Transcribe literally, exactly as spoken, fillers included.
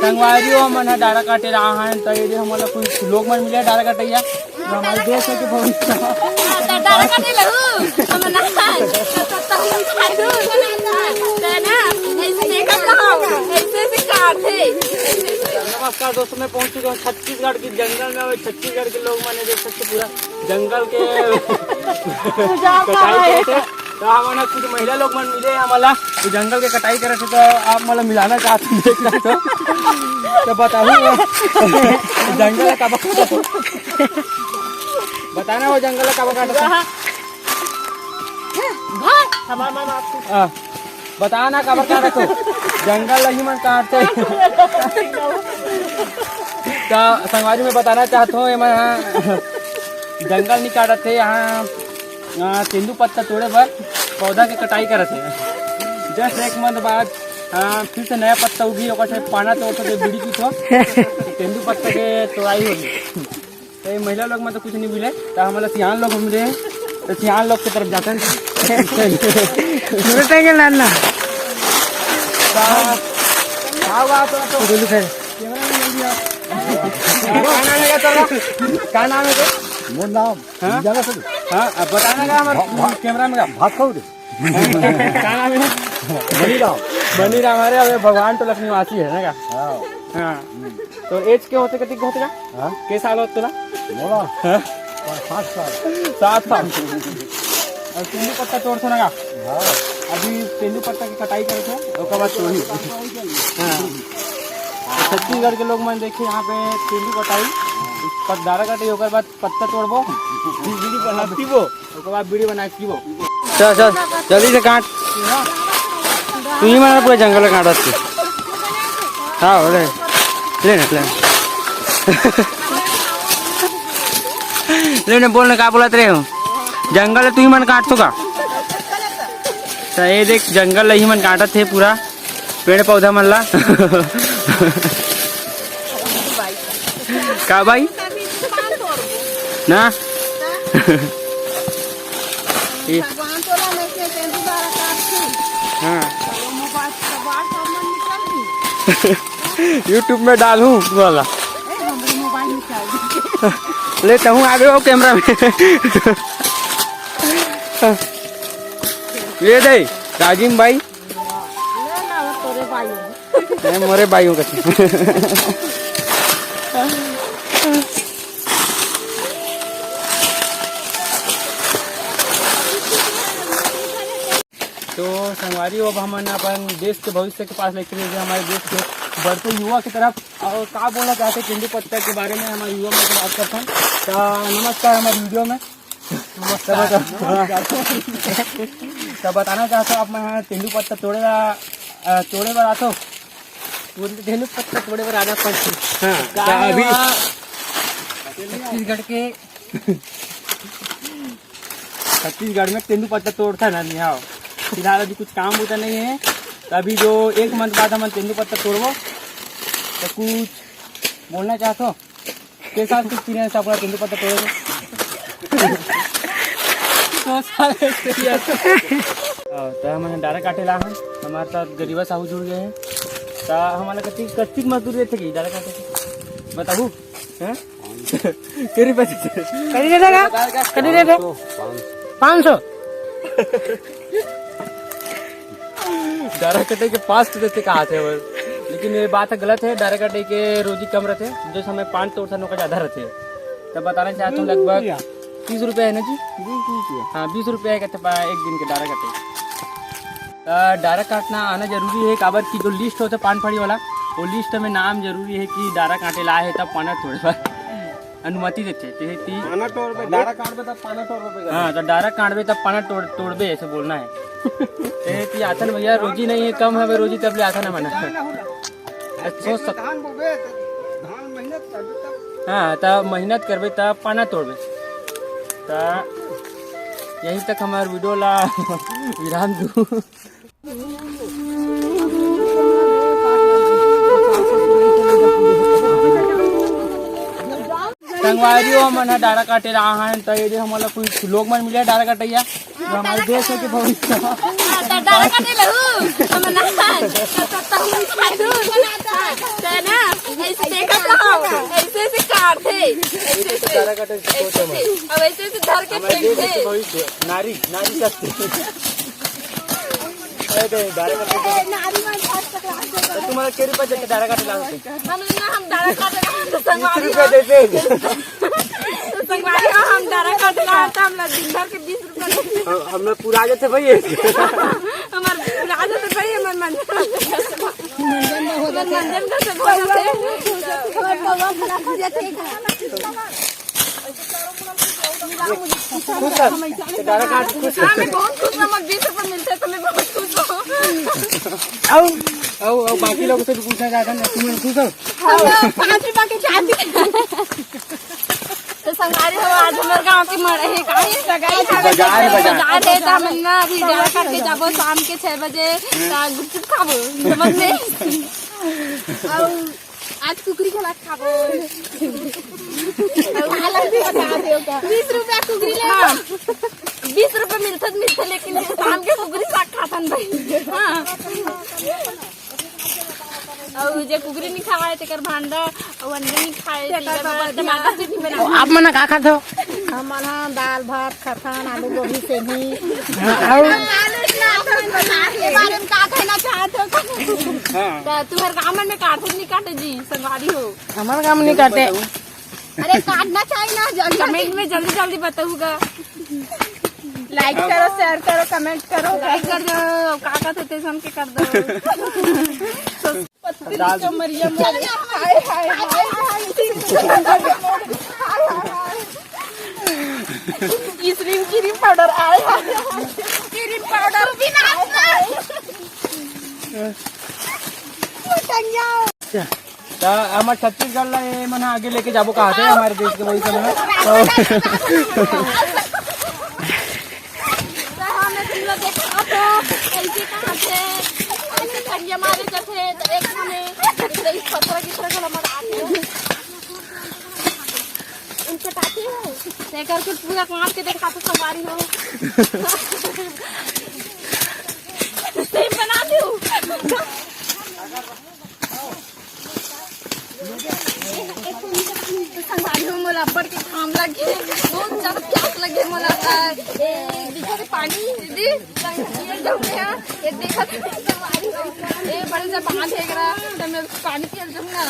संगवारी हो, हमन ह डारा काटे ला आहन, त ये दे हमन ला कुछ लोग मन मिले डारा कटइया, जो हमारे देश के भविष्य। त डारा काटे लहू, हमन आहन, त, त, त हमन खाए दू, त ना, ऐसे देखत रहो, ऐसे, ऐसे काटथे। नमस्कार दोस्तों, मैं पहुंच चुका हूँ छत्तीसगढ़ के जंगल में। और छत्तीसगढ़ के लोग मन ये देख सकते पूरा जंगल के उजाड़ कटाई करत हे। तो हमन कुछ महिला लोग मन मिले हे हमला, तो जंगल के कटाई करत हे, तो आप मन ला मिलाना चाहत हो, देख सकते हो। तो बताओ, जंगल ला काबर काटत हो? बताना, वो जंगल ला काबर काटत हो? हाँ, बताना काबर काटत हो? जंगल ला ही मन काटथे। तो संगवारी, मैं बताना चाहत हूँ, एमन ह जंगल नहीं काटत हे, यहाँ, यहाँ तेंदू पत्ता तोड़े बर पौधा के कटाई करत हे। Just एक month बाद, हाँ, फिर से नया पत्ता उगी, ओकर से पाना तोड़थो, तो बीड़ी पीथो, तेंदू पत्ता के तोड़ाई होगी। तो ये महिला लोग में तो कुछ नहीं मिले, तो हमला सियान लोग मिले, तो सियान लोग की तरफ जाते हैं। सुनते हैं नाना। का, का हुआ तो, तो बोलू फिर। कैमरा में जल्दी आओ। का नाम है तेरा? का नाम है तेरा? मोर नाम हाँ? जाना सर। हाँ, अब बताना का हमारे भा-, भा-, कैमरा में का? भात खाओ रे। का नाम है? बनी राम। बनी राम, अरे अबे भगवान टोला के निवासी है ना का? हाँ। हाँ। तो एज के होते, कति के होते का? हाँ? के साल होते ना? बोला। हाँ? सात साल। सात साल। और तेंदू पत्ता तोड़थो ना का? हाँ। अभी तेंदू पत्ता की कटाई करत हे, ओकर बाद तोड़ी। हाँ। तो छत्तीसगढ़ के लोग मन देखे यहाँ पे तेंदू कटाई, पर डारा कटाई, ओकर बाद पत्ता तोड़बो, फिर बीड़ी बना पीबो, ओकर बाद बीड़ी बना के पीबो। चल, चल, जल्दी से काट। तू ही मारा पूरा जंगल काटत के। हाँ, बोले। ले ना, ले ना। ले ना, बोल ना, का बोलत रहे हो? जंगल तू ही मन काटथो का? तो ये देख, जंगल ही मन काटत हे पूरा। पेड़ पौधा मन ला। का भाई? ना। ये हाँ। YouTube में डालूं वाला। ले, तहूँ आगे हो कैमरा में। ये दे, राजिम भाई। ले ना, वो तोरे भाई हो। ए, मोरे भाई हो कथे। तो संगवारी हो, अब हमन अपन देश के भविष्य के पास लेके चले, हमारे देश के बढ़ते युवा की तरफ। और का बोलना चाहते तेंदू पत्ता के बारे में, हमारे युवा मन से बात करते हैं। तो नमस्कार हमारे वीडियो में। तो बता-, तो बताना चाहते हो आप, मैं तेंदू पत्ता तोड़े ला, अ, तोड़े बर आतो। बोलते तेंदू पत्ता तोड़े बर आना पड़ती। हाँ, का तो है अभी वहाँ छत्तीसगढ़ के छत्तीसगढ़ में तेंदू पत्ता तोड़ता ना नहीं आओ। फिलहाल अभी कुछ काम होता नहीं है, तो अभी जो एक मंथ बाद हम तेंदू पत्ता तोड़बो, तो कुछ बोलना चाहते हो? के साथ कुछ experience आपका तेंदू पत्ता तोड़े में? दो साल experience। हाँ, तो हम डारा काटे ला हन, हमारे साथ गरीबा साहू जुड़ गए हैं। तो हमारा कति, कति मजदूर देते कि डारा काटे के? बताबू? हैं? तेरी बचत। कति दे देगा? कति दे दे? पाँच सौ। डारा कटे के पाँच सौ देते कहा थे वो। लेकिन ये बात गलत है, डारा कटे के रोजी कम रहते, जो समय पाँच तोड़थन ओकर ज्यादा रहते। तब बताना चाहता हूँ, लगभग तीस रुपया है ना जी? बीस रुपया। हाँ, बीस रुपया है कहते पा-, एक दिन के डारा कटे। अ, डारा काटना आना जरूरी है, काबर कि जो list होता है पान फड़ी वाला, वो list में नाम जरूरी है कि डारा काटे ला है तब पाना तोड़े बर अनुमति देते। ते ती पाना तोड़बे, डारा काटबे तब पाना तोड़बे। हाँ, तो डारा काटबे तब पाना तोड़, तोड़बे, ऐसे बोलना है। ते ती आथन भैया, रोजी नहीं है, कम है रोजी, तब ले आथन हमन। सोच सक- धान बोबे, धान मेहनत करबे तब। हाँ, तब मेहनत करबे तब पाना तोड़बे। तो यहीं तक हमारे वीडियो ला विराम दू। संगवारी हो, हमन ह डारा काटे ला आहन, त ये दे हमन ला कुछ लोग मन मिले डारा कटइया, जो हमारे देश के भविष्य। त डारा काटे लहू, हमन आहन, त, त, त हमन खाए दू। त ना, ऐसे, ऐसे, ऐसे, ऐसे, अब ऐसे, ऐसे धर के फेंक दे। भविष्य, नारी, नारी शक्ति। अरे, तो ये direct ए, नारी मन भाग टकरा के तो तुम्हारा के रुपया देते direct काटे ला होते? हम ना, हम direct काटे ला होते, बीस संगवारी रुपया हो। देते। तो संगवारी हो, हम direct काटे ला होते, हम लोग दिन भर के बीस रुपया देते। हम, हम लोग पूरा जाते भाई। हमार पूरा जाते भाई, हमार मन, हमार मंजन का से बोल रहे। हमार बउआ खराब हो जाते। खुश है? तो direct काट खुश है? हाँ, मैं बहुत खुश हूँ, हमारे बीस रुपये मिलते तो मैं बहुत खुश हूँ। आओ, आओ, आओ, बाकी लोगों से भी पूछना चाहता हूँ, तुम खुश हो? हम लोग पाँच रुपया के चांदी। तो संगवारी हो, आज हमारे गांव की मड़ई है, कहीं सगाई है, बाजार, बाजार। बाजार है, तो हम ना अभी डाला करके जाबो शाम के छह बजे, तो गुपचुप खाबो, समझ में? और आज कुकरी खला खाबो। अलग से बता दे ओका। बीस रुपया कुकरी ले। हाँ। बीस रुपया मिलत, मिलत, लेकिन शाम के कुकरी साग खाथन भाई। हाँ। अउ जे कुकरी नहीं खाए, तेकर भांडा, अउ अंडे नहीं खाए, तेकर तेकर बाद टमाटर चटनी बना। आप मन का खाथो? हमन ह दाल भात खाथन, आलू गोभी सेमी। हाँ, अउ? के बारे में का कहना चाहत हो? हाँ। त तुहर गाँव मन में काटथे नहीं काटे जी, संगवारी हो? हमर गाँव में नहीं काटे। अरे काटना चाहिए ना, जल्दी। Comment में जल्दी जल्दी बताऊगा। Like करो, share करो, comment करो। Like कर दो, का का थे सुन के कर दो। पत्ती डाल। चमरिया में। हाय, हाय, हाय, हाय। Cream, cream powder, आय, हाय, हाय। Cream powder भी ना। टंगिया। अच्छा। त हमर छत्तीसगढ़ ला ये मन ह आगे लेके जाबो कहा थे, हमारे देश के वही समय। तो त हमने तुम लोग देखा तो ऐसे कहा थे, ऐसे टंगिया मारे जाते, तो एक हमें इस पत्थर की तरह गला मार आते हैं। उनसे काटे हो? ते करके पूरा काट के देखा तो सवारी हो। सेम बना दू। संगवारी हो, मोला अब्बड़ के घाम लगे, बहुत ज्यादा प्यास लगे मोला। ए, दिखा दे पानी, दीदी, ये जो है, ये देखा दे संगवारी हो, ये बड़े से बांध है एकरा, तो मैं पानी पियल जाऊँ ना।